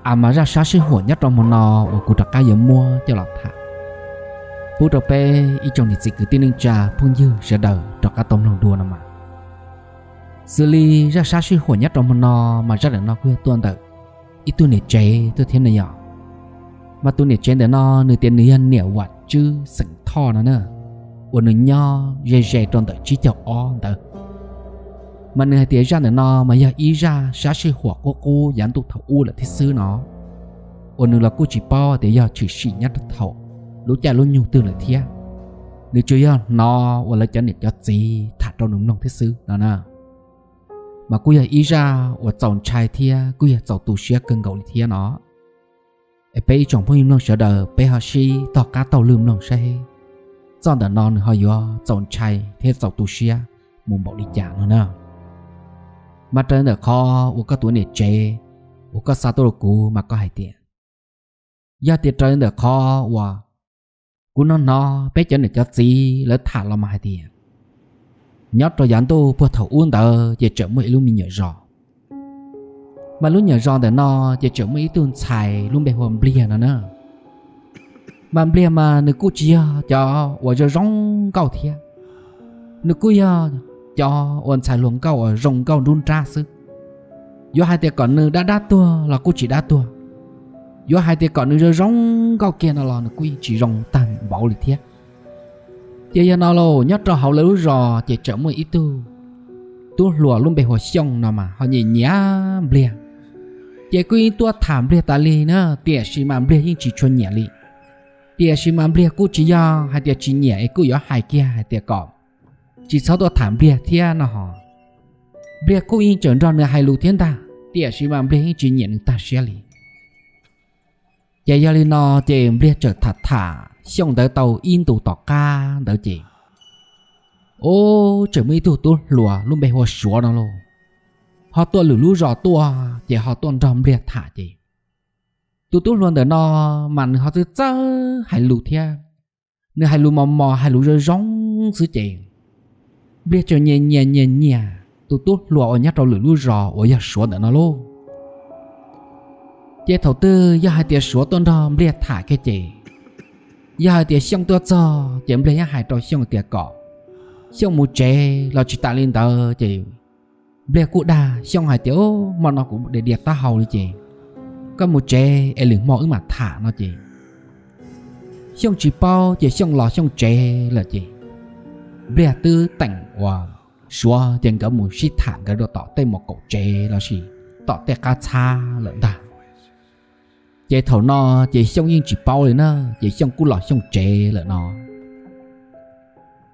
As mas zaj sab sij huam nyob rau hmo no uas kuv rov qab yuav muab coj los tham pub rau peb ib tsoom niam txiv kwv tij neej tsa phooj ywg sawv daws rov qab tau mloog dua no mas. Xws li zaj sab sij huam nyob rau hmo no mas zaj ntawm no kuj yog tuaj ntawm ib tug niam tsev tuaj thiab ne yom. Mas tus niam tsev ntawm no nws tias nws yog niam Vam Tswb xeem Thoj no na, uas nws nyob ze ze rau ntawm tsib caug ob ntawd. Mas nws hais tias zaj ntawm no mas yog ib zaj sab sij huam qub qub yav ntuj thaum ub lawm thiab xwb no, uas nws los kuj tsis paub tias yog tshwm sim nyob rau thaum lub caij lub nyoog twg lawm thiab. Nws tsuas yog hnov uas lawv cov niam cov txiv tham rau nws mloog thiab xwb no na. Mas kuj yog ib zaj uas txaus ntshai thiab kuj yog txaus tu siab kawg nkaus li thiab no. Es peb ib tsoom phooj ywg mloog sawv daws peb ho sib tog qab taug lwg mloog saib txoj ntawm no nws ho yuav txaus ntshai thiab txaus tu siab mus npaum li cas no na. Mas raws ntawm qhov uas koj tus niam tsev uas koj xa tuaj rau kuv mas koj hais tias, yog tias raws ntawm qhov uas kuv hnov hnov peb cov niam cov txiv lawv tham los mas hais tias, nyob rau yav ntuj puag thaum ub ntawd ces tseem muaj ib lub me nyuam zos. Mas lub nyuam zos ntawm no ces tseem muaj ib tug ntxhais lub npe hu ua Npliag no na. Mas Npliag mas nws kuj tsis yog cov uas zoo zoo nkauj thiab, nws kuj yog cov uas ntxhais hluas nkauj uas zoo nkauj nruab nrab xwb. Yuav hais tias kom nws dab dab tuag los kuj tsis dab tuag, yuav hais tias kom nws zoo zoo nkauj kiag no los nws kuj yeej tsis zoo tag npaum li thiab. Ces yog no lauj, nyob rau hauv lawv lub zos ces tseem muaj ib tug tub hluas lub npe hu ua Xyooj no mas ho nyiam nyiam Npliag. Ces kuj yeej tuaj tham Npliag tas li na, tiam sis mas Npliag yeej tsis tshua nyiam li. Tiam sis mas Npliag kuj tsis yog hais tias tsis nyiam es kuj yuav hais kiag hais tias kom tsis txhob tuaj tham Npliag thiab no ho. Npliag kuj yeej tseem nrog nws hais lus thiab ntag, tiam sis mas Npliag yeej tsis nyiam nws tag siab li. Ces yog li no ces Npliag txawm tham tham Xyooj ntawd tau ib ntus tom qab ntawd ces, ub, tseem muaj ib tug tub hluas lub npe hu ua Suav no lauj, ho tuaj lwm lub zos tuaj ces ho tuaj nrog Npliag tham ces, tus tub hluas ntawm no mas nws ho txawj txawj hais lus thiab, nws hais lus mos mos hais lus zoo zoo xwb ces, Npliag tseem nyiam nyiam nyiam nyiam tus tub hluas uas nyob rau lwm lub zos uas yog Suav ntawm no lauj. Ces thaum twg yog hais tias Suav tuaj nrog Npliag tham kiag ces, yog hais tias Xyooj tuaj txog ces Npliag yeej hais rau Xyooj tias kom Xyooj mus tsev los tsis tas li ntawd ces Npliag kuj dag Xyooj hais tias, hmo no kuv dias dias taub hau li ces koj mus tsev es lwm hmo wb mam tham no ces, Xyooj tsis paub ces Xyooj los Xyooj tsev lawm ces, Npliag twb teem uas Suav ces nkawd mus sib tham nkawd rau tom tej muas kaum tsev lossis tom tej qab txhab lawm ntag. Ces thaum no ces Xyooj yeej tsis paub li na, ces Xyooj kuj los Xyooj tsev lawm no.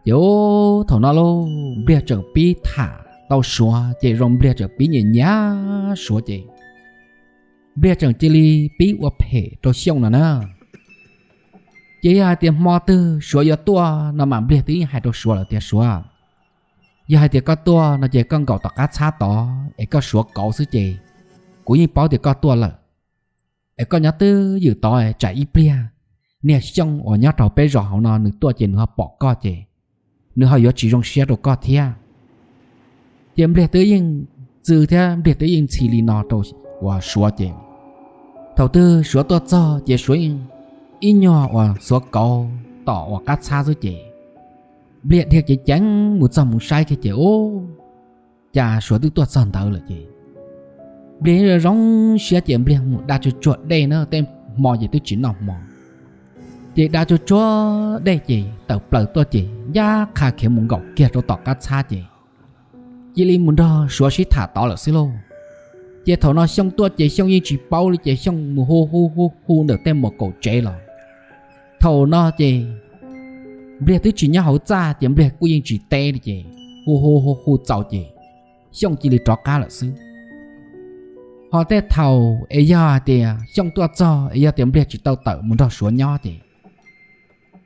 Ces thaum no lauj, Npliag tseem pib tham tau Suav ces zoo Npliag tseem pib nyiam nyiam Suav ces, Npliag tseem cia li pib ua phem rau Xyooj no na. Ces yog hais tias hmo twg Suav yuav tuaj no mas Npliag twb yeej hais rau Suav lawm tias, Suav, yog hais tias koj tuaj no ces koj nkaum tom qab txhab tod es koj suav kauv xwb ces kuv yeej paub tias koj tuaj lawm. Es koj nyob twj ywm tod tsam ib pliag niag Xyooj uas nyob rau peb zos hauv no nws tuaj ces nws ho pom koj ces nws ho yuav tsis zoo siab rau koj thiab. Ces Npliag twb yeej txwv thiab Npliag twb yeej ntxhi li no rau uas Suav ces, thaum twg Suav tuaj txog ces Suav yeej ib nyuag uas xuav kauv tom uas qab txhab xwb ces, Npliag dhia ceev ceev mus txog mus saib kiag ces, ub, cas Suav twb tuaj txog ntawd lawm ces, Npliag zoo siab ces Npliag mus da tsuag tsuag dej na, tej hmo ces twb tsis noj hmo. Ces da tsuag tsuag dej ces tawm plaws tuaj ces ncaj qha khiav mus nkaum kiag rau tom qab txhab ces cia li mus nrog Suav sib tham tod lawm xwb lauj. Ces thaum no Xyooj tuaj ces Xyooj yeej tsis paub li ces Xyooj mus hu hu hu hu ntawm tej muas kaum tsev los. Thaum no ces Npliag twb tsis nyob hauv txaj ces Npliag kuj yeej tsis teb li ces hu hu hu hu txaus ces Xyooj cia li rov qab lawm xwb. Ho tej thaum es yog hais tias Xyooj tuaj txog es yog tias Npliag tsis tau tawm mus nrog Suav nyob ces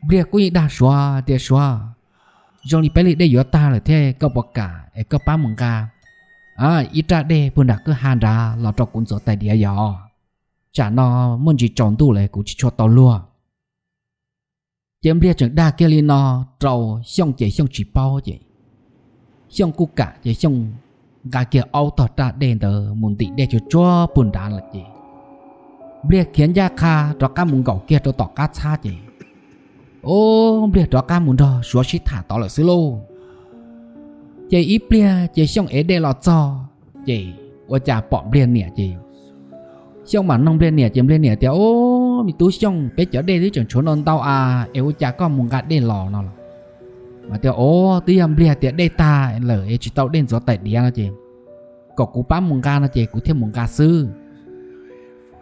Npliag kuj yeej dag Suav tias, Suav, zoo li peb li dej yuav tag lawm thiab, koj puas kam es koj pab mus nqa ib raj dej puag nram kwj ha nrad los rau kuv ntxuav tais diav yos? Tsam no muaj ntsis tsaus ntuj lawm kuv tsis tshua tau luag. Ces Npliag tseem dag kiag li no rau Xyooj ces Xyooj tsis paub ces Xyooj kuj kam ces Xyooj nqa kiag aub tog raj dej ntawd mus ntim dej tsuag tsuag puag nrad lawm ces Npliag khiav ncaj qha rov qab mus nkaum kiag rau tom qab txhab ces, o, Npliag rov qab mus nrog Suav sib tham tod lawm xwb lauj. Ces ib pliag ces Xyooj ev dej los txog ces ua cas pom Npliag niam ces Xyooj mam noog Npliag niam ces Npliag niam tias, O, me tub Xyooj, peb cov dej twb tseem tshuav no ntau a, es ua cas koj mus nqa dej los no los? Mas tias, O, twb yog Npliag tias dej tag lawm es tsis tau dej ntxuav tais diav no ces kom kuv pab mus nqa no ces kuv thiaj mus nqa xwb.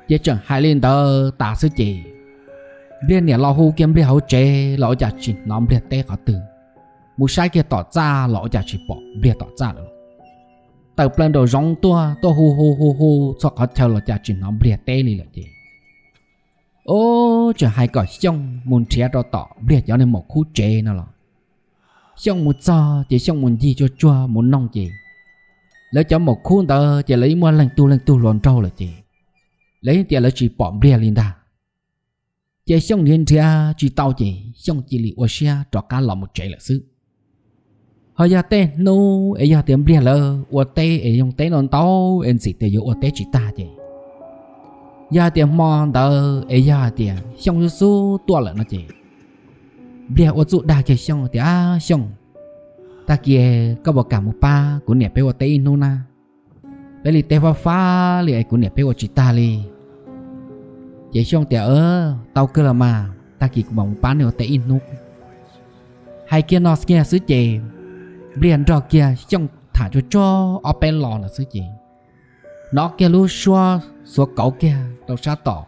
Ces tseem hais li ntawd tas xwb ces Npliag niam los hu kiag Npliag hauv tsev los ua cas tsis hnov Npliag teb qhov twg. Mus saib kiag tom txaj los ua cas tsis pom Npliag tom txaj lawm. Tawm plaws nraum zoov tuaj, tuaj hu hu hu hu txhua qhov chaw los cas tsis hnov Npliag teb li lawm ces, o, tseem hais kom Xyooj mus nrhiav rau tom Npliag cov niag maum khub tsev no los. Xyooj mus txog ces Xyooj mus ncig tsuag tsuag mus noog ces lawv cov maum khub ntawd ces lawv yeej muaj leej tug leej tug hluas nraug lawm ces lawv yeej tias lawv tsis pom Npliag li ntag. Ces Xyooj nrhiav nrhiav tsis tau ces Xyooj cia li ua siab rov qab los mus tsev lawm xwb. Ho yog tej hnub es yog tias Npliag lawv ua teb es yoo teb no ntau es ntxim tias yuav ua teb tsis tag ces, yog hais tias hmo ntawd es yog hais tias Xyooj xub xub tuaj lawm no ces Npliag ua txuj dag kiag Xyooj tias, Xyooj, tag kis koj puas kam mus pab kuv niam peb ua teb ib hnub na? Peb li teb fab fab li es kuv niam peb ua tsis tag li. Ces Xyooj tias, Tau kawg los mas, tag kis kuv mam mus pab nej ua teb ib hnub. Hais kiag no kiag xwb ces Npliag nrog kiag Xyooj tham tsuag tsuag ob peb los ntawd xwb ces hnov kiag lub suab xuav kauv kiag rau sab tom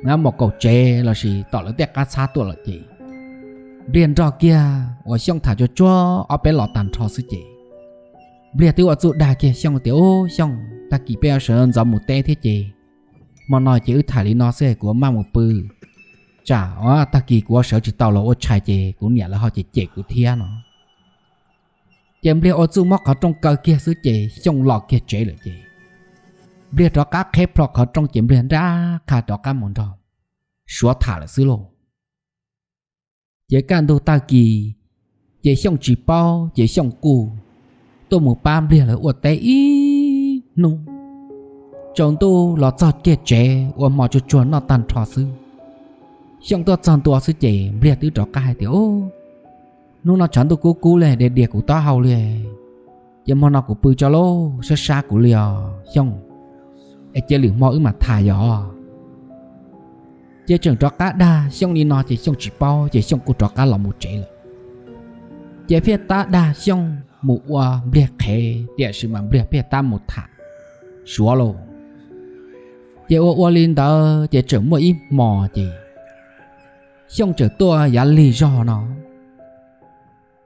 maum kaum tsev lossis tom lawv tej qab txhab tuaj lawm ces Npliag nrog kiag uas Xyooj tham tsuag tsuag ob peb los tag nrho xwb ces Npliag twb ua txuj dag kiag Xyooj tias, Ub Xyooj, tag kis peb yuav sawv ntxov mus teb thiab ces hmo no ces wb tham li no xwb kuv maj mus pw, tsam tag kis kuv ua sawv tsis tau los ua tshais ces kuv niam lawv ho cem cem kuv thiab no. Ces Npliag ua txuj muab qhov rooj kaw kiag xwb ces Xyooj los kiag tsev lawm ces Npliag rov qab qheb plho qhov rooj ces Npliag nrab qha rov qab mus nrog Suav tham lawm xwb lauj. Ces kaj ntug tag kis ces Xyooj tsis paub ces Xyooj kuj tuaj mus pab Npliag lawv ua teb ib hnub. Tsaus ntuj los txog kiag tsev ua hmo tsuag tsuag noj tag nrho xwb, Xyooj tuaj txog ntua xwb ces Npliag twb rov qab hais tias, Ub, hnub no tshav ntuj kub kub li, dias dias kuv taub hau li, ces hmo no kuv pw tso lauj, sab sab kuv li os Xyooj, es cia lwm hmo wb mam tham yom. Ces tseem rov qab dag Xyooj li no ces Xyooj tsis paub ces Xyooj kuj rov qab los mus tsev lawm. Ces Npliag tab dag Xyooj mus ua Npliag qhev tiam sis mas Npliag Npliag tab mus tham Suav lauj. Ces ua ua li ntawd ces tseem muaj ib hmo ces Xyooj tseem tuaj yav lig zog no.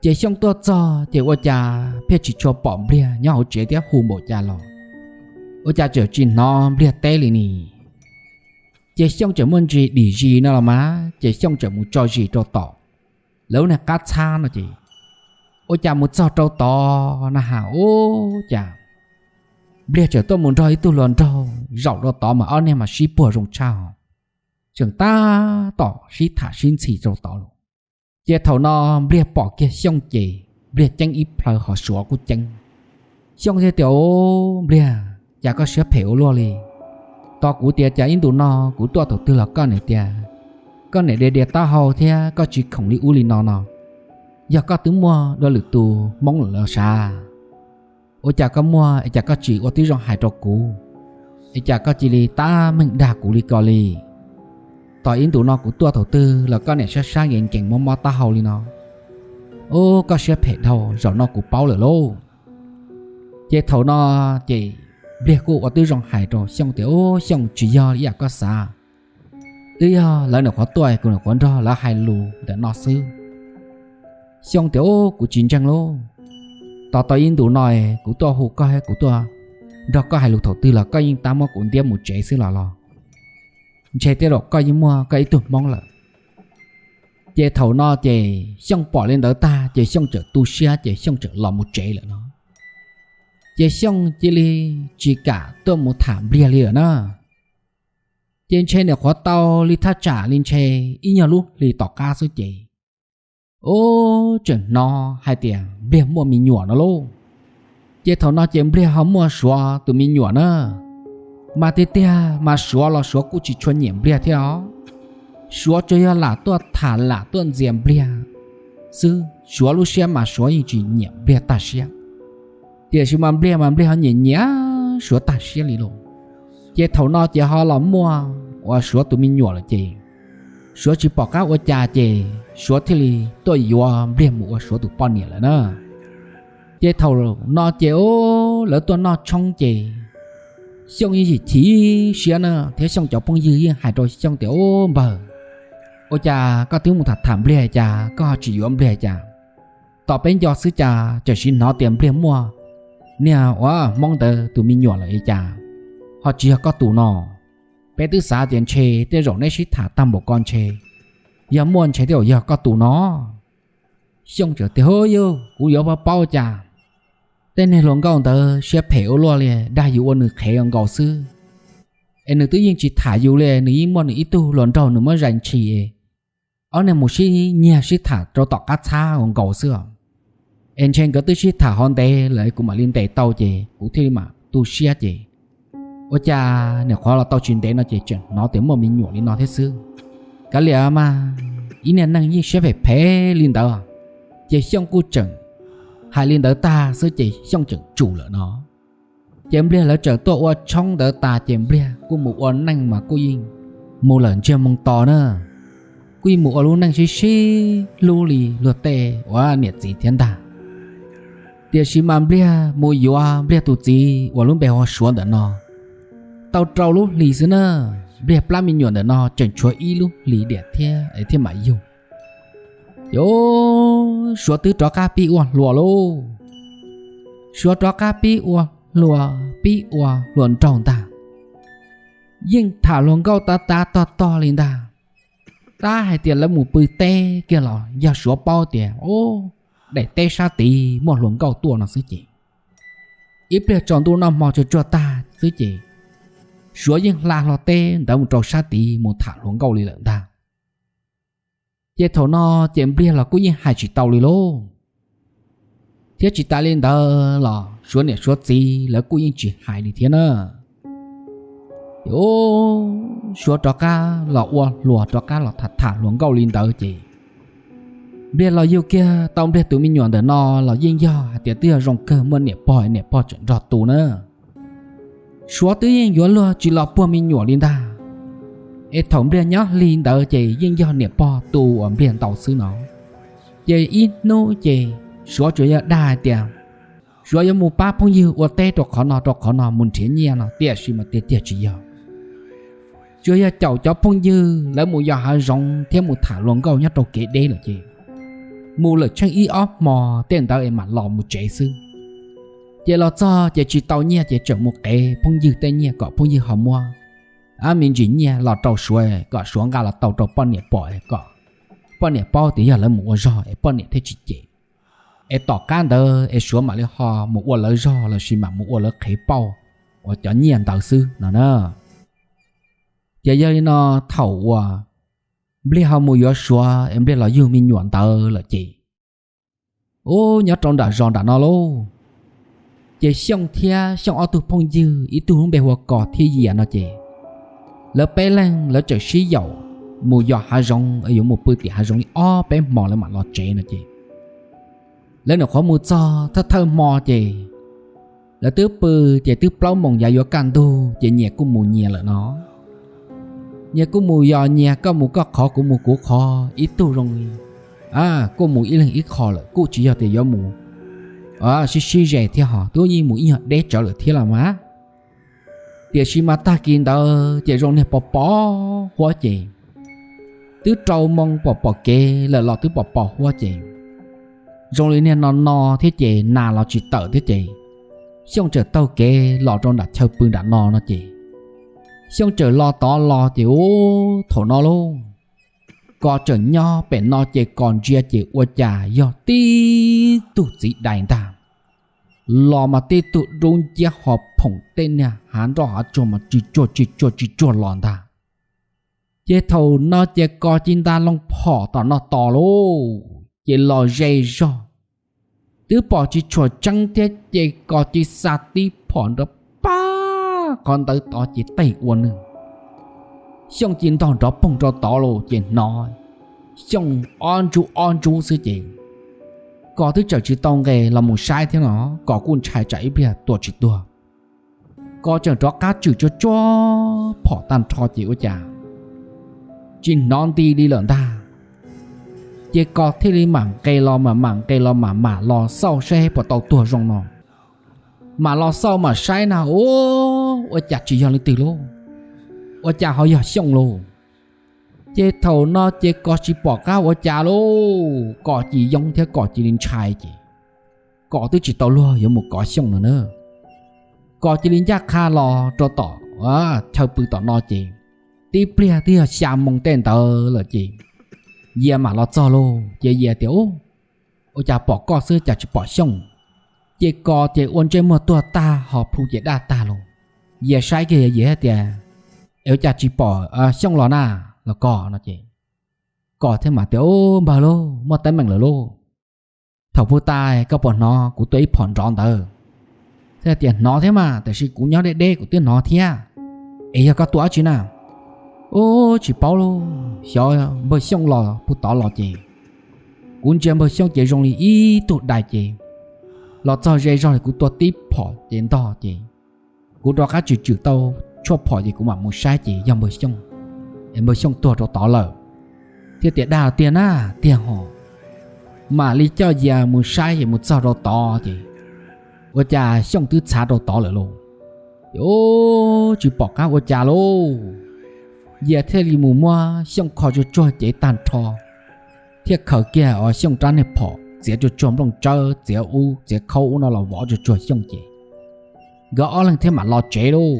Ces Xyooj tuaj txog ces ua cas Npliag tsis tshua pom Npliag nyob hauv tsev thiab hu npaum cas los ua cas tseem tsis hnov Npliag teb li ni. Ces Xyooj tseem muaj ntsis dim zis no los mas ces Xyooj tseem mus tso zis rau tom lawv lub niag qab txhab no ces ua cas mus txog rau tod na has ub cas Npliag tseem tuaj mus nrog ib tug hluas nraug zaum rau tod mas ob niag mas sib puag zoo tshaj os, tseem tab tom sib tham sib ntxhi rau tod lauj. Ces thaum no Npliag pom kiag Xyooj ces Npliag ceeb ib plhaw ho Suav kuj ceeb. Xyooj thiaj tias, Ub Npliag, cas koj siab phem ua luaj li? Tos kuv tias cas ib ntus no kuv tuaj thaum twg los koj niam tias koj niam dias dias taub hau thiab koj tsis khoom li ub li no no, yog koj twb muaj dua lwm tus hmoob lawm los sav? Ua cas koj muaj es cas koj tsis ua tib zoo hais rau kuv, es cas koj cia li tab meeg dag kuv li ko li? Tos ib ntus no kuv tuaj thaum twg los koj niam sab sab nkees nkees mob mob taub hau li no. Ub, koj siab phem dhau, zaum no kuv paub lawm lauj. Ces thaum no ces Npliag kuj ua tib zoo hais rau Xyooj tias, Ub Xyooj, tsis yog ib yam koj xav, twb yog lawv nyuam qhuav tuaj kuv nyuam qhuav nrog lawv hais lus ntawm no xwb. Xyooj tias, Ub, kuv tsis ntseeg lauj. Tos tau ib ntus no kuv tuaj hu koj thiab kuv tuaj nrog koj hais lus thaum twg los koj yeej tab muab kuv ntiab mus tsev xwb los los, ntshe tej zaum koj yeej muaj koj ib tug hmoob lawm. Ces thaum no ces Xyooj pom li ntawd tag ces Xyooj txawm tu siab ces Xyooj txawm los mus tsev lawm no. Ces Xyooj cia li tsis kam tuaj mus tham Npliag li lawm na. Ces ntshe nyuam qhuav tau li thaj tsam li ntshe ib nyuag lub hlis tom qab xwb ces, ub, tseem hnov hais tias Npliag muaj me nyuam no lauj. Ces thaum no ces Npliag ho muaj Suav tus me nyuam na. Mas tiag tiag mas Suav los Suav kuj tsis tshua nyiam Npliag thiab os. Suav tsuas yog lam tuaj tham lam tuaj ntxias Npliag xwb, Suav lub siab mas Suav yeej tsis nyiam Npliag tag siab. Tiam sis mas Npliag mas Npliag ho nyiam nyiam Suav tag siab li lauj. Ces thaum no ces ho los muaj uas Suav tus me nyuam lawm ces Suav tsis pom qab ua cas ces Suav thiaj li tuaj yuav Npliag mus ua Suav tus poj niam lawm na. Ces thaum no ces lawv tuaj noj tshoob ces Xyooj yeej chim siab na, thiab Xyooj cov phooj ywg yeej hais rau Xyooj tias, Ub npawg, ua cas koj twb mus tham tham Npliag cas koj ho tsis yuav Npliag cas? Tos peb nco xwb cas tseem sim hnov tias Npliag muaj niag uas Hmoob ntawd tus me nyuam lawm li cas, ho tsis yog koj tus no. Peb twb xav tias ntshe tej zaum neb sib tham tag npaum ko ntshe yog muaj ntshe tej zaum yog koj tus no. Xyooj txawm tias, Hub yug, kuv yuav paub paub cas, tej niag hluas nkauj ntawd siab phem ua luaj li, dag yus ua nws qhev nkaus xwb. Es nws twb yeej tsis tham yus li, nws yeej muaj nws ib tug hluas nraug nws muab zais ntshis, ob niag mus sib nyiag sib tham rau tom qab txhab nkaus xwb. Es ntshe nkawd twb sib tham ho ntev lawm kuv mam li ntes tau ces kuv thiaj li mam tu siab ces ua cas nim qhuav los tau tsis ntev no ces tseem hnov tias muaj me nyuam li no thiab xwb. Kav liam mas ib niag neeg yeej siab phem phem li ntawd. Ces Xyooj kuj tseem hais li ntawd tag xwb ces Xyooj tseem tsum lawm no. Ces Npliag lawv txawm tuaj ua tshoob ntawd tas ces Npliag kuj mus ua neej mas kuj yeej mus lawm ntsiag moo to na, kuj yeej mus ua lub neej sib sib hlub li luag tej uas niam txiv thiab ntag. Tiam sis mas Npliag mus yuav Npliag tus txiv uas lub npe hu ua Suav ntawm no tau rau lub hlis xwb na, Npliag plab me nyuam ntawm no tseem tshuav ib lub hlis diam thiab es thiaj mam yug. Ces Suav twb rov qab pib ua hluas lauj. Suav rov qab pib ua hluas, pib ua hluas nraug ntag. Yeej tham hluas nkauj tav tav tog tog li ntag. Tab hais tias lawv mus pw teb kiag los yog Suav paub tias, Ub, daim teb sab tid muaj hluas nkauj tuaj no xwb ces ib pliag tsaus ntuj noj hmo tsuag tsuag tag xwb ces Suav yeej hla hlo teb ntawd mus rau sab tid mus tham hluas nkauj li lawm ntag. Ces thaum no ces Npliag los kuj yeej hais tsis tau li lauj. Thiab tsis tas li ntawd los Suav niam Suav txiv lawv kuj yeej tsis hais li thiab na. Ces Suav rov qab los ua hluas rov qab los tham tham hluas nkauj li ntawd ces Npliag los yug kiag tau Npliag tus me nyuam ntawm no los yeej yog hais tias twb yog zoo kawg muaj niam pog, niam pog tseem nrog tu na. Suav twb yeej yuav luag tsis los puag me nyuam li ntag. Es thaum Npliag nyob hli ntawd ces yeej yog niam pog tu uas Npliag ntau xwb no. Ces ib hnub ces Suav tsuas yog dag hais tias Suav yuav mus pab phooj ywg ua teb rau qhov no rau qhov no mus nrhiav nyiaj no, tiam sis mas tiag tiag tsis yog. Tsuas yog caum cov phooj ywg lawv mus yos hav zoov thiab mus tham hluas nkauj nyob rau kev deb lawm ces mus lawm tsheej ib ob hmo tej ntawd es mam los mus tsev xwb. Ces los txog ces tsis tau nyiaj ces tseem mus qev phooj ywg tej nyiaj kom phooj ywg ho muab me ntsis nyiaj los rau Suav kom Suav nqa los tau rau poj niam pom kom poj niam paub tias yog lawv mus ua zog es poj niam thiaj tsis cem. Es tom qab ntawd es Suav mam li ho mus ua lawv zog lossis mam mus ua lawv qhev pauj uas cov nyiaj ntawd xwb no na. Ces yog li no thaum uas Npliag ho mus yuav Suav es Npliag los yug me nyuam ntawd lawm ces ub nyob rau nram zos nram no lauj, ces Xyooj thiab Xyooj ob tug phooj ywg ib tug lub npe hu ua Kos thiab Yias no ces lawv peb leeg lawv txawm sib yaum mus yos hav zoov, yuav mus pw tim hav zoov li ob peb hmo lawv mam los tsev no ces lawv nyuam qhuav mus txog thawj thawj hmo ces lawv twb pw ces twb plaub moos yav yuav kaj ntug ces nyias kuj mus nyias lawm no. Nyias kuj mus yos nyias, koj mus koj qhov kuv mus kuv qhov, ib tug zoo li kuj mus ib leeg ib qho lawm, kuj tsis yog tias yuav mus sib sib ze thiab ho twb yeej mus ib nyuag deb tsawv lawm thiab los mas. Tiam sis mas tag kis ntawd ces zoo niag pos pos huab ces twb rau moo pom pom kev lawm los twb pos pos huab ces zoo li niag no no thiab ces nas los tsis tawm thiab ces Xyooj txawm taug kev los rau nram chaw pw nram no no ces Xyooj txawm los tod los ces ub thaum no lauj, Kos tseem nyob pem no ces Kos ntsia ces ua cas yog tib tug txiv dais ntag. Los mas tib tug dub nciab ho phoom tej niag hav nroj hav tsuag mas tsis tsuag tsis tsuag tsis tsuag los ntag. Ces thaum no ces Kos cia li nta loo phom tom no tos lauj, ces los ze zog twb pom tsis tshua tseeb thiab ces Kos cia li xa tib phom nrov pab qhov ntawd tod ces tej ua nws. Xyooj cia li ntog nrov poog rau tod los ces hnov Xyooj ob ntsub ob ntsub xwb ces Kos twb tseem tsis tau nqes los mus saib thiab no, Kos kuj ntshai tsam ib pliag tua tsis tuag. Kos tseem rov qab tswm tsuag tsuag phom tag nrho ces ua cas tsis hnov nti li lawm ntag. Ces Kos thiaj li mam nqes los mas mam nqes los mas mam los xauj saib puas tau tuag zoo no. Mam los xauj mam saib na, ua cas tsis yog leej twg lauj, ua cas ho yog Xyooj lauj. Ces thaum no ces Kos tsis pom qab ua cas lauj, Kos cia li yoob thiab Kos cia li ntshai ces Kos twb tsis tau luag yuav mus kov Xyooj no na. Kos cia li ncaj qha los rau tom chaw pw tom no ces tib pliag twb yog xya moo tej ntawd lawm ces Yias mam los txog lauj ces Yias tias, Ub, ua cas pom koj xwb cas tsis pom Xyooj? Ces Kos ces ua ntsej muag tuag tag ho plhu ces daj tag lauj. Yias saib kiag Yias tias, Es ua cas tsis pom Xyooj los na, los Kos no ces Kos thiaj mam tias, Ub, npawg lauj, muaj teeb meem lawm lauj. Thaum pug tas koj puas hnov kuv tua ib phom nrov ntawd? Thiaj tias, Hnov thiab mas, tiam sis kuv nyob deb deb kuv twb hnov thiab. Es yog koj tua dab tsi na? Ub, tsis paub lauj, xyov npawg Xyooj los pug tod los ces kuv ntsia npawg Xyooj ces zoo li ib tug dais ces los txog ze zog li kuv tua tib phom ces ntog ces kuv rov qab tswm tswm tau tshuaj phom ces kuv mam mus saib ces yog npawg Xyooj, es npawg Xyooj tuag rau tod lawm. Thiaj tias, Dag tiag na, tiag ho. Mam li coj Yias mus saib ces mus txog rau tod ces ua cas Xyooj twb txhav rau tod lawm lauj. Ces ub, tsis pom qab ua cas lauj. Yias thiaj li mus muab Xyooj kho tsuag tsuag cev tag nrho, thiaj khaws kiag Xyooj rab niag phom txiav tsuag tsuag nplooj tsawb txiav ub txiav khaub ub no los vov tsuag tsuag Xyooj ces nkawd ob leeg thiaj mam los tsev lauj.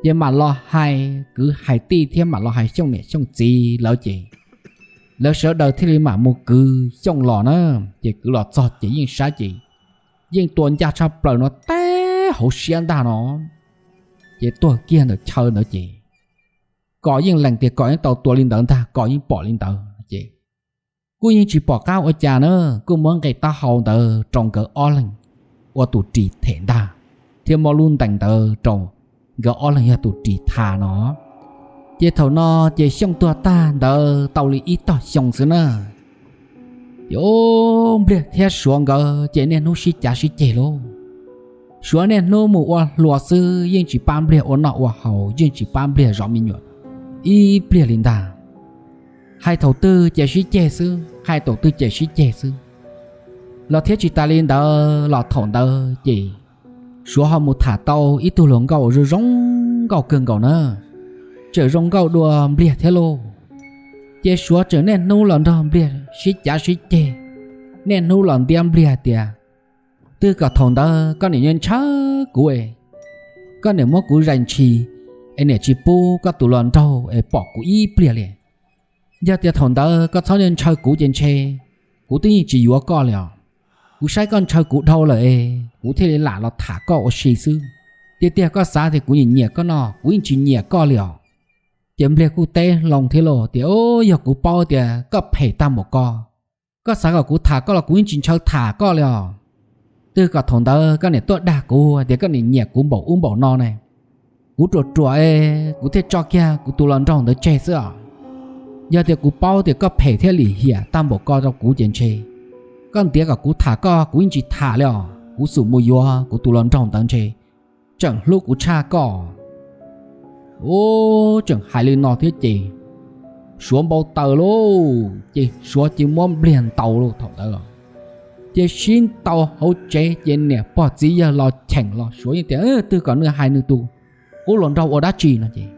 Ces mam los hais kwv hais tij thiab mam los hais Xyooj niam Xyooj txiv lawv ces lawv sawv daws thiaj li mam mus kwv Xyooj los na. Ces kwv los txog ces yeej saib ces yeej tua ncaj tshaj plaws no teb hauv siab ntag no. Ces tuag kiag ntawm chaw ntawd ces Kos yeej lees tias Kos yeej tau tua li ntawd ntag, Kos yeej pom li ntawd ces kuj yeej tsis pom qab ua cas na, kuj muab nqe taub hau ntawd rau nkawd ob leeg ua tus ris them ntag, thiab muab lub ntees ntawd rau nkawd ob leeg yog tus ris tha no. Ces thaum no ces Xyooj tuag tag ntawd tau li ib tog xyoo xwb na. Ces ub, Npliag thiab Suav nkawd ces niaj hnub sib cav sib ceg lauj. Suav niaj hnub mus ua hluas xwb yeej tsis pab Npliag ua noj ua haus, yeej tsis pab Npliag zov me nyuam ib pliag li ntag. Hais thaum twg ces sib ceg xwb, hais thaum twg ces sib ceg xwb. Los thiab tsis tas li ntawd los thaum ntawd ces Suav ho mus tham tau ib tug hluas nkauj zoo zoo nkauj kawg nkaus na, tseem zoo nkauj dua Npliag thiab lauj. Ces Suav tseem niaj hnub los nrog Npliag sib cav sib ceg, niaj hnub los ntiab Npliag tias, Twb kom thaum ntawd koj niam ntshaw kuv, koj niam muab kuv zais ntshis es niam tsis pub koj tus hluas nraug es pom kuv ib pliag li. Yog tias thaum ntawd koj txhob ntshaw kuv ces ntshe kuv twb yeej tsis yuav koj li os. Kuv saib koj ntshaw kuv dhau lawm es kuv thiaj li lam los tham koj ua si xwb. Tiag tiag koj xav tias kuv nyiam nyiam koj no, kuv yeej tsis nyiam koj li os. Ces Npliag kuj teb hlo thiab lauj tias, Yog kuv paub tias koj phem tag npaum ko, koj xav kom kuv tham koj los kuv yeej tsis ntshaw tham koj li os. Twb kom thaum ntawd koj niam tuaj dag kuv tias koj niam nyiam kuv npaum ub npaum no ne, kuv ruam ruam es kuv thiaj tso kiag kuv tus hluas nraug ntawd tseg xwb os. Yog tias kuv paub tias koj phem thiab lim hiam tag npaum ko rau kuv ces ntshe koj ntiav kom kuv tham koj kuv yeej tsis tham li os, kuv xum mus yuav kuv tus hluas nraug ntawd ntshe tseem hlub kuv tshaj koj. Ub, tseem hais li no thiab ces Suav npau taws lauj, ces Suav cia muab Npliag ntaus lauj thaum ntawd los. Ces sib ntaus hauv tsev ces niam pog txiv yawg los cheem los Suav yeej tias, Twb kom nws hais nws tus qub hluas nraug ua dab tsi no ces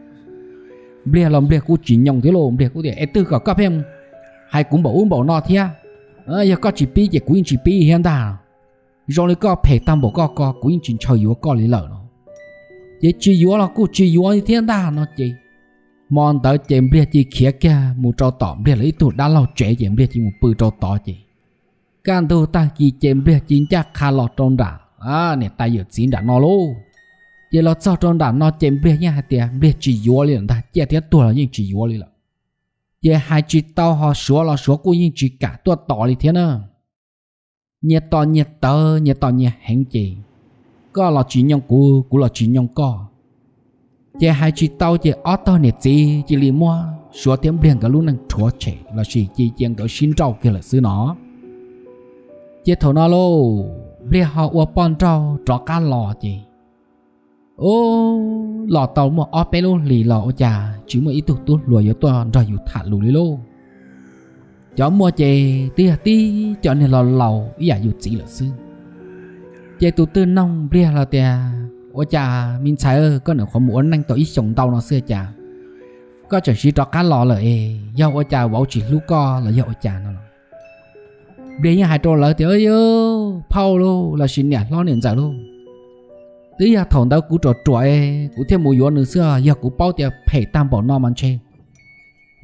Npliag los Npliag kuj tsis nyoo thiab lauj, Npliag kuj tias, Es twb kom koj pheej hais kuv npaum ub npaum no thiab, yog koj tsis pib ces kuv yeej tsis pib thiab ntag. Zoo li koj phem tag npaum koj ko kuv yeej tsis ntshaw yuav koj li lawm no. Ces tsis yuav los kuj tsis yuav thiab ntag no ces hmo ntawd ces Npliag cia khiav kiag mus rau tom Npliag lawv ib tug dab laug tsev ces Npliag cia mus pw rau tod ces kaj ntug tag kis ces Npliag cia ncaj qha los rau nram niam tais yawm txiv nram no lauj. Ces los txog rau nram no ces Npliag yeej hais tias Npliag tsis yuav li lawm ntag, ciaj thiab tuag los yeej tsis yuav li lawm. Ces hais tsis tau ho Suav los Suav kuj yeej tsis kam tuaj tos li thiab na. Nyias tos nyias tawv, nyias tos nyias heev ces koj los tsis nyoo kuv, kuv los tsis nyoo koj. Ces hais tsis tau ces ob tog niam txiv cia li muab Suav thiab Npliag nkawd lub neej rhuav tshem lossis cia cia nkawd sib nrauj kiag lawm xwb no. Ces thaum no lauj, Npliag ho ua poj nrauj rov qab los ces, u, los tau muaj ob peb lub hlis los ua cas tsis muaj ib tug tub hluas yuav tuaj nrog yus tham lus li lauj. Cov muaj ces twb yog tib cov niag laus laus ib yam yus txiv lawm xwb. Ces tus twg noog Npliag los tias, ua cas me ntxhais, koj nyuam qhuav mus ua neej tau ib xyoos ntau no xwb cas koj tseem siv rov qab los lawm es yog ua cas vauv tsis hlub koj los yog ua cas no los? Npliag yeej hais rau lawv tias, phauj lauj lossis niam hlob niam ntxawm lauj, twb yog thaum ntawd kuv ruam ruam es kuv thiaj mus yuav nws xwb, yog kuv paub tias phem tag npaum no mas ntshe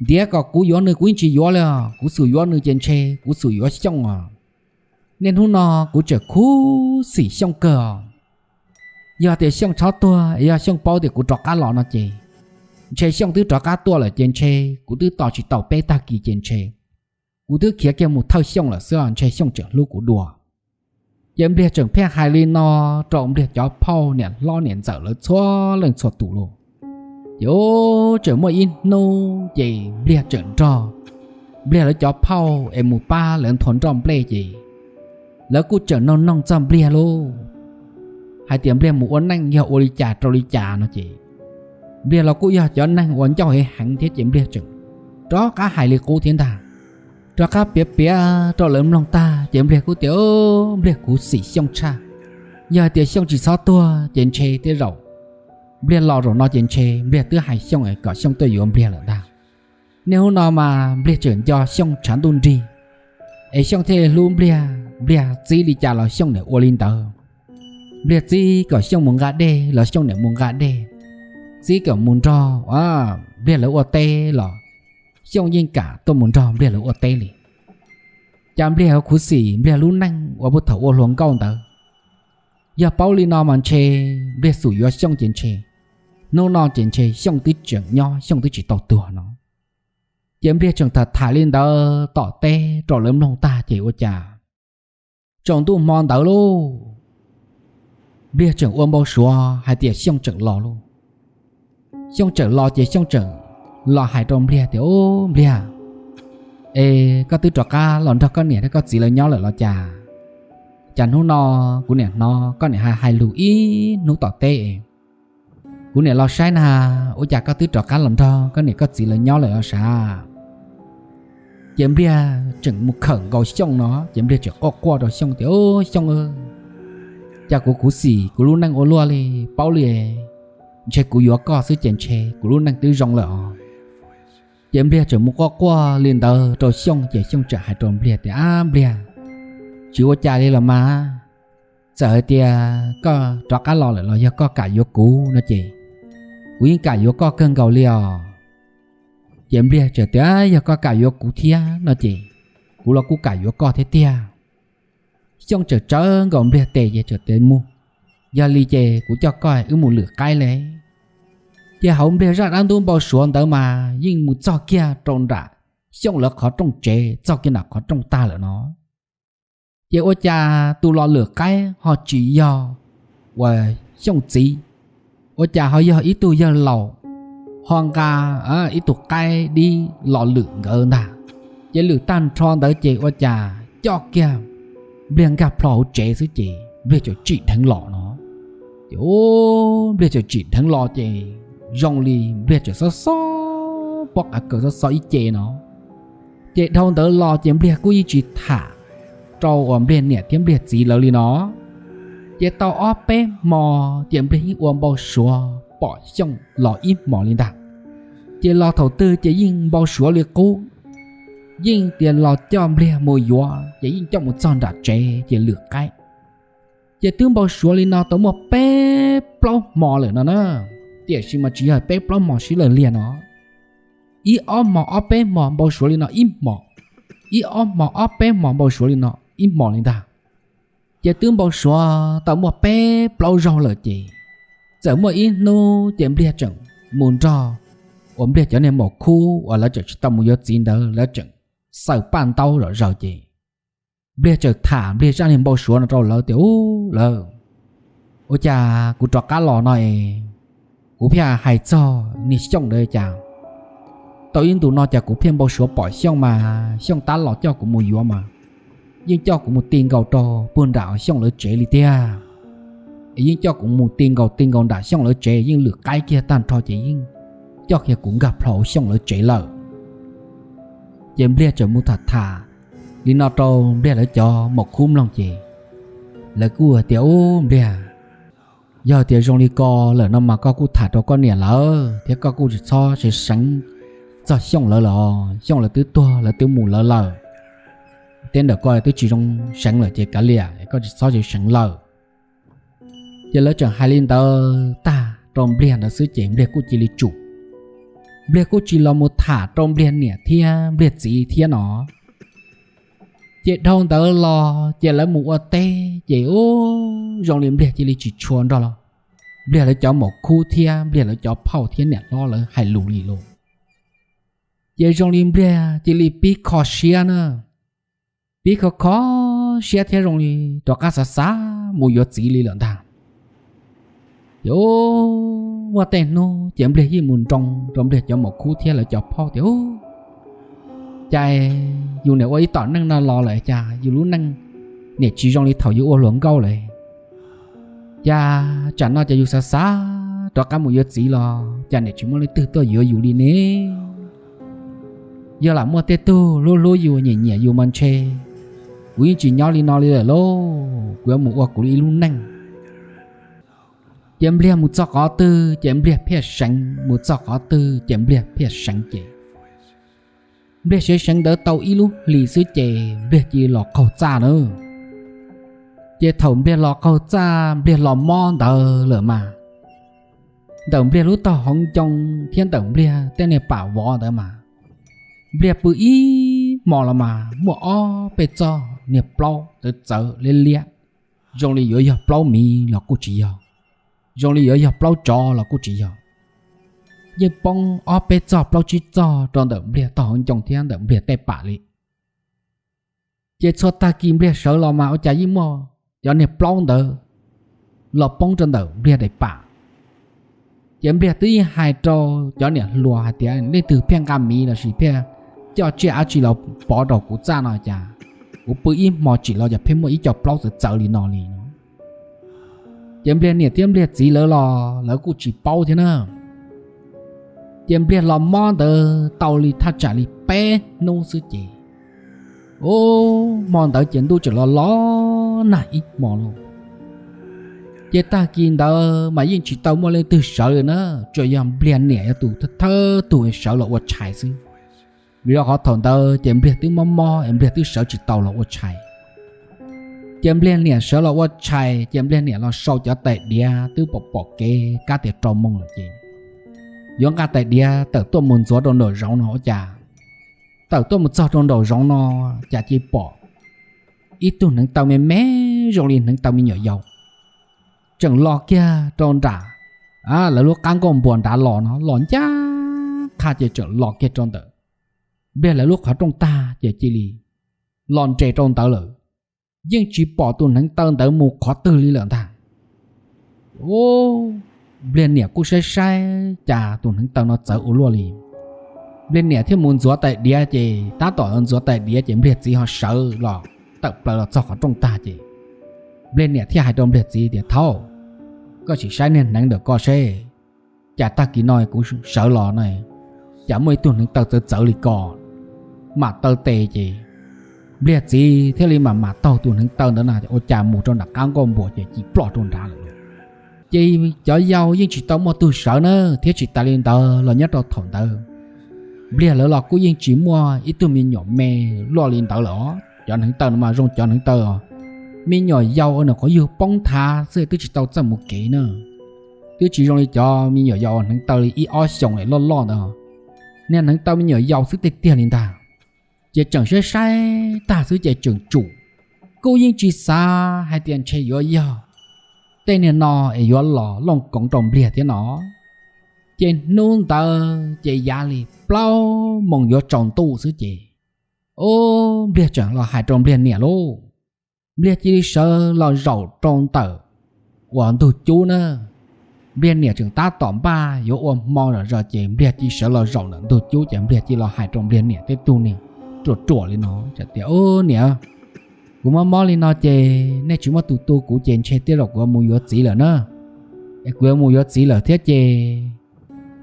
ntiav kom kuv yuav nws kuv yeej tsis yuav li os, kuv xum yuav nws ces ntshe kuv xum yuav Xyooj os. Niaj hnub no kuv tseem khuv xim Xyooj kawg os. Yog tias Xyooj txhob tuag es yog Xyooj paub tias kuv rov qab los no ces, ntshe Xyooj twb rov qab tuaj lawm ces ntshe kuv twb tos tsis tau peb tag kis ces ntshe kuv twb khiav kiag mus thawj Xyooj lawm xwb os, ntshe Xyooj tseem hlub kuv dua. Ces Npliag tseem pheej hais li no rau Npliag cov phauj niam hlob niam ntxawm lawv txhua leej txhua tus lauj. Ces tseem muaj ib hnub ces Npliag tseem nrog Npliag lawv cov phauj es mus pab lawv nthua nroj nplej ces lawv kuj tseem noog noog txog Npliag lauj, hais tias Npliag mus ua neej yog ua li cas rau li cas no ces, Npliag los kuj yog cov neeg uas ncauj heev heev thiab ces Npliag tseem rov qab hais li qub thiab ntag. Rov qab piav piav rau lawv mloog tag ces Npliag kuj tias, Npliag khuv xim Xyooj tshaj. Yog hais tias Xyooj tsis txhob tuag ces ntshe tej zaum Npliag los zaum no ces ntshe Npliag twb hais Xyooj es kom Xyooj tuaj yuav Npliag lawm ntag. Niaj hnub no mas Npliag tseem nco Xyooj tshav ntuj nrig, es Xyooj thiaj li hlub Npliag. Npliag txib li cas los Xyooj niam ua li ntawd. Npliag txib kom Xyooj mus nqa dej los Xyooj niam mus nqa dej, txib kom mus nrog Npliag lawv ua teb los Xyooj yeej kam tuaj mus nrog Npliag lawv ua teb li. Cas Npliag yuav khuv xim Npliag lub neej uas puag thaum ua hluas nkauj ntawd. Yog paub li no mas ntshe Npliag xum yuav Xyooj ces ntshe hnub no ces ntshe Xyooj twb tseem nyob, Xyooj twb tsis tau tuag no. Ces Npliag tseem tham tham li ntawd tom teb rau lawv mloog tag ces ua cas tsaus ntuj hmo ntawd lauj, Npliag tseem ua npau suav hais tias Xyooj tseem los lauj. Xyooj tseem los ces Xyooj tseem los hais rau Npliag tias, Ub Npliag, es koj twb rov qab los nrog koj niam thiab koj txiv lawv nyob lawm los cas? Cas hnub no kuv niam hnov koj niam hais hais lus ib hnub tom teb, kuv niam los saib na, ua cas koj twb rov qab los nrog koj niam koj txiv lawv nyob lawm los sav? Ces Npliag tseem mus khawm nkaus Xyooj no ces Npliag tseem quaj quaj rau Xyooj tias, Xyooj, cas kuv khuv xim kuv lub neej ua luaj li, paub li, ntshe kuv yuav koj xwb ces ntshe kuv lub neej twb zoo lawm os. Ces Npliag tseem mus quaj quaj li ntawd rau Xyooj ces Xyooj tseem hais rau Npliag tias, Ab Npliag, tsis ua cas li los mas, txawm hais tias koj rov qab los lawm los yog koj kam yuav kuv no ces kuv yeej kam yuav koj kawg nkaus li os. Ces Npliag tseem tias, Yog koj kam yuav kuv thiab no ces kuv los kuj kam yuav koj thiab tiag. Xyooj tseem tsawv nkaus Npliag tes ces tseem tias, Mus, yog li ces kuv coj koj wb mus lwm qaib li. Ces hauv Npliag zaj dab ntub npau suav ntawd mas yeej mus txog kiag rau nram Xyooj lawv qhov rooj tsev, txog kiag nram qhov rooj tag lawm no. Ces ua cas tus los lwm qaib ho tsis yog uas Xyooj txiv, ua cas ho yog ib tug yawg laus ho nqa ib tug qaib dib los lwm nkawd ntag. Ces lwm tag nrho ntawd ces ua cas coj kiag Npliag nkag plho hauv tsev xwb ces Npliag tseem tsim dheev los no. Ces Npliag tseem tsim dheev los ces zoo li Npliag tseem xob xob pob qav kaws xob xob ib ce no. Ces dhau ntawd los ces Npliag kuj yeej tsis tham rau uas Npliag niam thiab Npliag txiv lawv li no. Ces tau ob peb hmo ces Npliag yeej ua npau suav pom Xyooj los ib hmos li ntag. Ces los thaum twg ces yeej npau suav li qub, yeej tias los coj Npliag mus yuav ces yeej coj mus txog nram tsev ces lwm qaib. Ces twb npau suav li no tau muaj peb plaub hmo lawm no na, tiam sis mas tsis yog peb plaub hmo sib law liag no. Ib ob hmo ob peb hmo npau suav li no ib hmos, ib ob hmo ob peb hmo npau suav li no ib hmos li ntag. Ces twb npau suav tau muaj peb plaub zaug lawm ces txawm muaj ib hnub ces Npliag tseem mus nrog uas Npliag cov niag maum khub uas lawv tseem tsis tau mus yuav txiv ntawd lawv tseem xaws paj ntaub zom zaws ces Npliag tseem tham Npliag zaj niag npau suav no rau lawv tias, Ub lawv, ua cas kuv rov qab los no es Kuv thiaj hais txog niag Xyooj ntawd tias, tau ib ntus no ces kuv thiaj npau suav pom Xyooj mas Xyooj tab los coj kuv mus yuav mas yeej coj kuv mus ti nkaus rau puag nram Xyooj lawv tsev li tiag. Es yeej coj kuv mus ti nkaus ti nkaus nram Xyooj lawv tsev, yeej lwm qaib kiag tag nrho ces yeej coj kiag kuv nkag plho Xyooj lawv tsev lawm. Ces Npliag txawm mus tham tham li no rau Npliag lawv cov maum khub mloog ces lawv kuj hais tias, ub Npliag, yog tias zoo li ko lawm no mas koj kuj tham rau koj niam lawv thiab koj kuj tsis txhob seev seev txog Xyooj lawv lawm. Xyooj lawv twb tuag, lawv twb mus lawv lawm. Tej ntawm ko twb tsis zoo seev lawm ces kav liam, koj tsis txhob seev seev lawm. Ces lawv tseem hais li ntawd tag rau Npliag ntawd xwb ces Npliag kuj cia li tsum. Npliag kuj tsis los mus tham rau Npliag niam thiab Npliag txiv thiab no. Ces dhau ntawd los ces lawv mus ua teb ces ub, zoo li Npliag cia li tsis tshua nrog los Npliag lawv cov maum khub thiab Npliag lawv cov phauj thiab niam hlob lawv hais lus li lawm. Ces zoo li Npliag cia li pib kho siab na, pib kho kho siab thiab zoo li rov qab xav xav mus yuav txiv li lawm ntag. Ces muaj tej hnub ces Npliag yeej mus nroo rau Npliag cov maum khub thiab lawv cov phauj tias, cas yus niam ua ib tom neej no los lawm cas yus lub neej niam tsis zoo li thaum yus ua hluas nkauj lawm. Cas tsam no ces yus xav xav rov qab mus yuav txiv los cas niam tsis muaj leej twg tuaj yuav yus li ne. Yog lam muaj tej tug hlub hlub yus nyiam nyiam yus mas ntshe kuv yeej tsis nyob li no li lawm lauj, kuv yuav mus ua kuv li ib lub neej. Ces Npliag mus txog qhov twg ces Npliag thiaj seev, mus txog qhov twg ces Npliag thiaj seev ces Npliag seev seev ntawd tau ib lub hlis xwb ces Npliag cia li los qaug txaj na. Ces thaum Npliag los qaug txaj, Npliag los mob ntawd lawm mas, ntawm Npliag lub taub hau ncoo thiab ntawm Npliag tej niag pam vov ntawd mas, Npliag pw ib hmo los mas muaj ob peb txoj niag plaub txawv txawv liab liab, zoo li yuav yog plaub miv los kuj tsis yog, zoo li yuav yog plaub tsov los kuj tsis yog. Yeej poob ob peb txoj plaub tsib txoj rau ntawm Npliag taub hau ncoo thiab ntawm Npliag tej pam li. Ces txhua tag kis Npliag sawv los mas ua cas yeej muaj cov niag plaub ntawd los poob rau ntawm Npliag daim pam. Ces Npliag twb yeej hais rau cov niam hluas hais tias, leej twg pheej nqa miv lossis pheej coj tsiaj dab tsi los pov rau kuv txaj no cas kuv pw ib hmo tsim los cas pheej muaj ib co plaub txawv txawv li no li no. Ces Npliag niam thiab Npliag txiv lawv los lawv kuj tsis paub thiab na. Ces Npliag los mob ntawd tau li thaj tsam li peb hnub xwb ces, ub, hmo ntawd ces ntuj tseem los los nag ib hmo lauj. Ces tag kis ntawd mas yeej tsis tau muaj leej twg sawv li na, tsuas yog Npliag niam yog tus thawj tug sawv los ua tshais xwb. Vim rau qhov thaum ntawd ces Npliag twb mob mob es Npliag twb sawv tsis tau los ua tshais. Ces Npliag niam sawv los ua tshais ces Npliag niam los sau cov tais diav twb pom pom kev kab tias rau moo lawm ces yuav nqa tais diav tawm tuaj mus ntxuav rau nraum zoov no ua cas tawm tuaj mus txog rau nraum zoov no cas cia pom ib tug hneev taw me me zoo li hneev taw me nyuam yaus tseem los kiag rau nram lawv lub qab nkuaj npua nrad los no los ncaj qha ces tseem los kiag rau ntawm Npliag lawv lub qhov rooj tag ces cia li los nres rau ntawd lawm. Yeej tsis pom tus hneev taw ntawd mus qhov twg li lawm ntag. Npliag niam kuj saib saib cas tus hneev taw no txawv ua luaj li. Npliag niam thiaj mus ntxuav tais diav ces tab tom ntxuav tais diav ces Npliag txiv ho sawv los tawm plaws los txog qhov rooj tag ces Npliag niam thiaj hais rau Npliag txiv tias, Thaub, koj sim saib niag hneev ntawm ko seb, cas tag kis no kuv sawv los no cas muaj ib tug hneev taw txawv txawv li ko. Mam taw tes ces Npliag txiv thiaj li mam mam taug tus hneev taw ntawd na ua cas mus rau nram qab nkuaj npua ces cim ploj rau nrad lawm. Ces cov yau yeej tsis tau muaj tug sawv na, thiab tsis tas li ntawd los nyob rau thaum ntawd Npliag lawv los kuj yeej tsis muaj ib tug me nyuam me luaj li ntawd lawm os. Cov hneev taw no mas zoo cov hneev taw me nyuam yaus uas nyuam qhuav yug poob nthav xwb twb tsis tau txawj mus kev na. Twb tsis zoo li cov me nyuam yaus hneev taw li ib ob xyoos es loj loj ntawd. Niag hneev taw me nyuam yaus xwb tiag tiag li ntag. Ces tseem saib saib tag xwb ces tseem tsum, kuj yeej tsis xav hais tias ntshe yuav yog tej niag no es yuav los looj koov rau Npliag thiab no. Ces hnub ntawd ces yav li plaub moos yuav tsaus ntuj xwb ces, ub, Npliag tseem los hais rau Npliag niam lauj. Npliag cia li sawv los zaum rau ntawm uas ntug cub na, Npliag niam tseem tab tom npaj yuav ua hmo zom zaws ces Npliag cia sawv los zaum ntawm ntug cub ces Npliag cia los hais rau Npliag niam tej tug niag ruam ruam li no tias, Niam, kuv mob mob li no ces nej tsis muaj tus tu kuv ces ntshe tej zaum kuv yuav mus yuav txiv lawm na. Es kuv yuav mus yuav txiv lawm thiab ces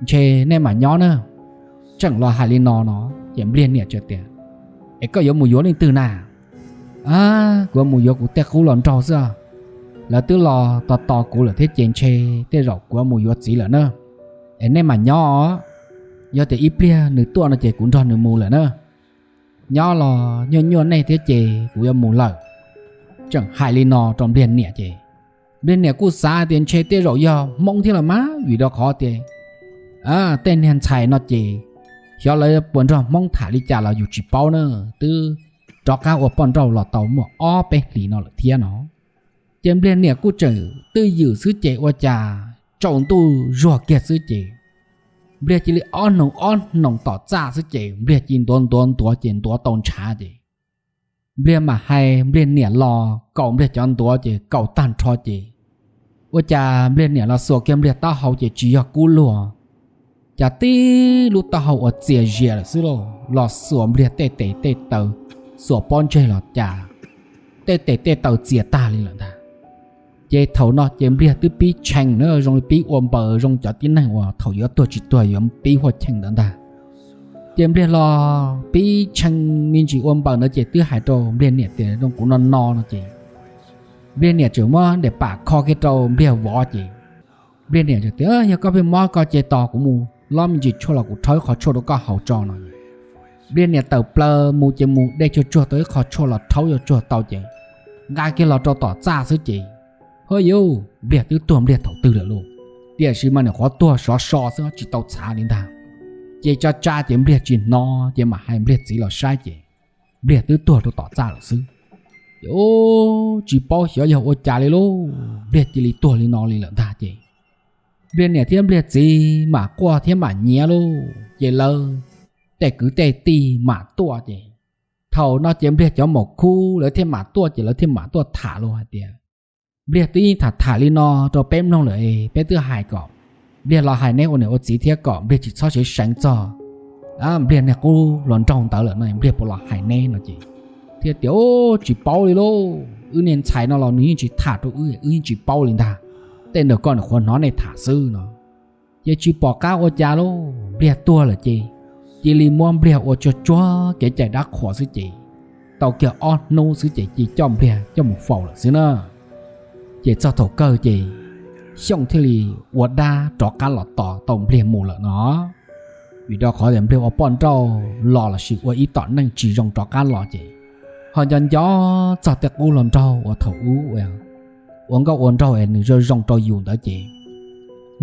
ntshe nej mam nyob na. Tseem los hais li no no ces Npliag niam txawm tias, Es koj yuav mus yuav leej twg na? Kuv yuav mus yuav kuv tej qub hluas nraug xwb. Lawv twb los tos tos kuv lawm thiab ces ntshe tej zaum kuv yuav mus yuav txiv lawm na. Es nej mam nyob, yog tias ib pliag nws tuaj no ces kuv nrog nws mus lawm na. Nyob los nyuaj nyuaj nej thiab ces kuv yuav mus lawm. Tseem hais li no rau Npliag niam ces Npliag niam kuj xav tias ntshe tej zaum yog Hmoob thiab los mas, vim rau qhov tias tej niag ntxhais no ces xyov lawv puas nrog Hmoob tham li cas los yus tsis paub na, twb rov qab ua poj nrauj los tau muaj ob peb hlis no lawm thiab no. Ces Npliag niam kuj tseem twj ywm xwb ces ua cas tsaus ntuj zuag kiag xwb ces Npliag cia li ob hnoos ob hnoos tom txaj xwb ces Npliag cia li ntuav ntuav ntuav ces ntuav tau ntshav ces Npliag mam hais Npliag niam los kaus Npliag cov ntuav ces kaus tag nrho ces ua cas Npliag niam los xuas kiag Npliag taub hau ces tsis yog kub luag, cas tib lub taub hau uas txias zias lawm xwb lauj, los xuas Npliag tej tes tej taw, xuas pob ntseg los cas tej tes tej taw txias tag li lawm ntag. Ces thaum no ces Npliag twb pib tshee na, zoo li pib ua npaws zoo cov tib neeg uas thaum yuav tuag tsis tuag yuav pib huaj cheej ntawd ntag. Ces Npliag los pib tshee me ntsis ua npaws ntawd ces twb hais rau Npliag niam tias zoo kuv no no no ces Npliag niam tseem muab daim pam kho kiag rau Npliag vov ces Npliag niam tias, Yog koj pheej mob ko ces tos kuv mus lob me ntsis tshuaj los kuv rhaub ib qho tshuaj rau koj haus tso no. Npliag niam tawm plaws mus ces mus de tsuag tsuag tau ib qho tshuaj los rhaub yuav tsuag tau ces nqa kiag los rau tom txaj xwb ces, ha yuj, Npliag twb tuag Npliag thaum twg lawm lauj. Tiam sis mas nws qhuav tuag sov so xwb tsis tau txhav li ntag. Ces tsa tsa ces Npliag tsis hnov ces mam hais Npliag txiv los saib ces Npliag twb tuag rau tom txaj lawm xwb. Ces tsis paub xyov yog ua cas li lauj, Npliag cia li tuag li no li lawm ntag ces Npliag niam thiab Npliag txiv mam quaj thiab mam nyiav lauj ces lawv tej kwv tej tij mam tuaj ces thaum no ces Npliag cov maum khub lawv thiaj mam tuaj ces lawv thiaj mam tuaj tham lauj hais tias, Npliag twb yeej tham tham li no rau peb mloog lawm, peb twb hais kom Npliag los hais neb ua niam ua txiv thiab kom Npliag tsis txhob seev seev txog Npliag niag qub hluas nraug ntawd lawm no Npliag puas los hais neb no ces thiaj tias, Tsis paub li lauj, wb niag ntxhais no los nws yeej tsis tham rau wb, wb yeej tsis paub li ntag. Tej ntawm ko nws qhuav hnov nej tham xwb no. Ces tsis pom qab ua cas lauj, Npliag tuag lawm ces cia li muab Npliag ua tsuag tsuag kev cai dab qhuas xwb ces tau kiag ob hnub xwb ces cia coj Npliag coj mus faus lawm xwb na. Ces txog thaum kawg ces Xyooj thiaj li ua dab rov qab los tos tau Npliag mus lawm no. Vim rau qhov tias Npliag ua poj nrauj los lossis ua ib tom neej tsis zoo rov qab los ces ho nco nco txog tej qub hluas nraug uas thaum ub ua nkauj ua nraug es nws zoo zoo rau yus ntawd ces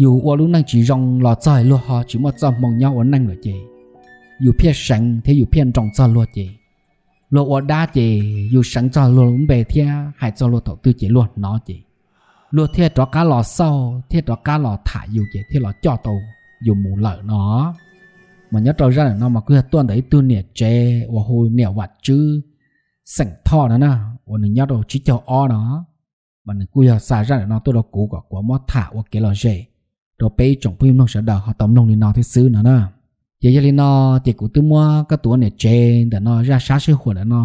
yus ua lub neej tsis zoo los txog luag ho tsis muaj txoj hmoo nyob ua neej lawm ces yus thiaj seev thiab yus thiaj nroo txog luag ces luag ua dab ces yus seev txog luag lub npe thiab hais txog luag thaum twg ces luag hnov ces luag thiaj rov qab los xauj thiaj rov qab los tham yus ces thiaj los coj tau yus mus lawm no. Mas nyob rau zaj ntawm no mas kuj yog tuaj ntawm ib tug niam tsev uas hu niam Vam Tswb xeem Thoj no na, uas nws nyob rau tsib caug ob no. Mas nws kuj yog xa zaj ntawm no tuaj rau kuv kom kuv muab tham ua kev lom zem rau peb ib tsoom phooj ywg mloog sawv daws ho tau mloog li no thiab xwb no na. Ces yog li no ces kuv twb muab koj tus ua niam tsev ntawm no zaj sab sij huam ntawm no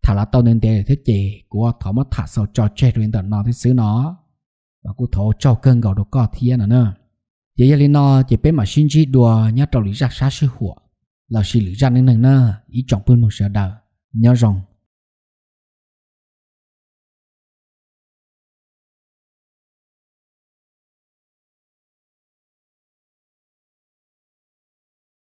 tham los tau ntev ntev lawm thiab ces kuv thov muab tham xaus tso tseg rau li ntawm no thiab xwb no. Mas kuj thov ua tsaug kawg nkaus rau koj thiab no na. Ces yog li no ces peb mam sib ntsib dua nyob rau lwm zaj sab sij huam lossis lwm zaj neej neeg na, ib tsoom phooj ywg mloog sawv daws. Nyob zoo.